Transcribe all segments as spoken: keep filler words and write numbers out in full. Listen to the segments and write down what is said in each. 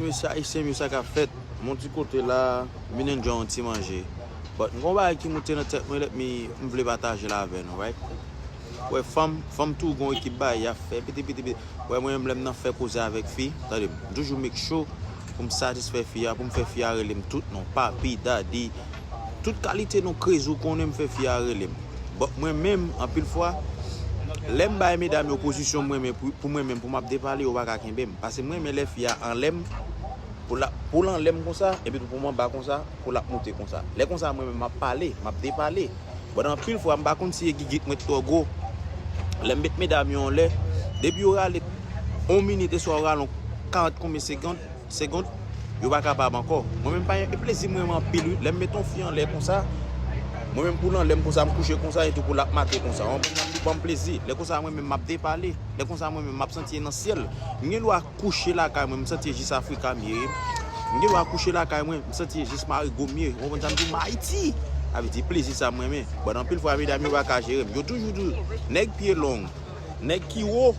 Mesye ayisyen m yo, sa k ap fèt? M yon ti kote la, m vin enjoy yon ti manje. But m gon bagay ki moute nan tèt mwen, let me, m vle pataje l avè nou, right? Wè, fanm, fanm tou gon ekip bagay y ap fè, piti, piti, piti. Wè, mwen menm lè m nan fè koze avèk fi, tande m, m toujou make sure pou m satisfè fi a, pou m fè fi a rele m tout non, papi, daddy, tout kalite non crazy ou konnen, m fè fi a rele m. But mwen menm, anpil fwa, lè m bay medam yo pozisyon mwen menm, pou, pou mwen menm, pou m ap depale, yo pa ka kenbe m. Paske mwen renmen lè fi a anlè m, pou l, pou l anlè m konsa, epi tou pou m anba konsa, pou l ap moute konsa. Lè konsa, mwen menm, m ap pale, m ap depale. But anpil fwa, m pa konn si e gigit mwen k twò gwo. Lè m met medam yo anlè, depi yo rale yon minit, e swa yo rale yon karant konbyen segond, segond, yo pa kapab ankò. Mwen menm pa gen, e plezi mwen renmen anpil, wi. Lè m met yon fi anlè konsa, mwen menm pou l anlè m konsa, m kouche konsa, e tou pou l ap mate konsa. Ou konprann sa m di w, ban m plezi. Lè konsa, mwen menm, m ap depale. Lè konsa, mwen menm, m ap santi e nan syèl. M gen dwa kouche lakay mwen, m santi e jis Afrika m ye. M gen dwa kouche lakay mwen, m santi e jis Marigo m ye. Ou konprann sa m di w, m Ayiti. Sa vle di plezi sa m renmen. But anpil fwa, medam yo pa ka jere m. Yo toujou di w, nèg pye long, nèg ki wo,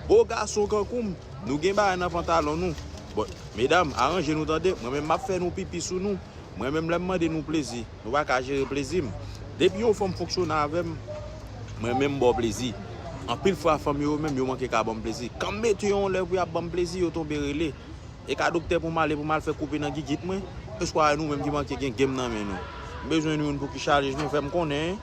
bo gason kankou m, nou gen bagay nan pantalon nou. But, medam, aranje nou tande. Mwen menm, m ap fè nou pipi sou nou. Mwen menm, lè m mande nou plezi, nou pa ka jere plezi m. Depi yon fanm fonksyone avè m, mwen menm, m ba w plezi. Anpil fwa, fanm yo menm, yo manke ka ban m plezi. Kan m mete yo anlè pou y ap ban m plezi, yo tonbe rele. E ka doktè pou m ale, pou m al fè koupe nan gigit mwen? Eswa nou menm ki manke gen game nan men nou? M bezwen nou youn pou ki chale jenou, fè m konnen.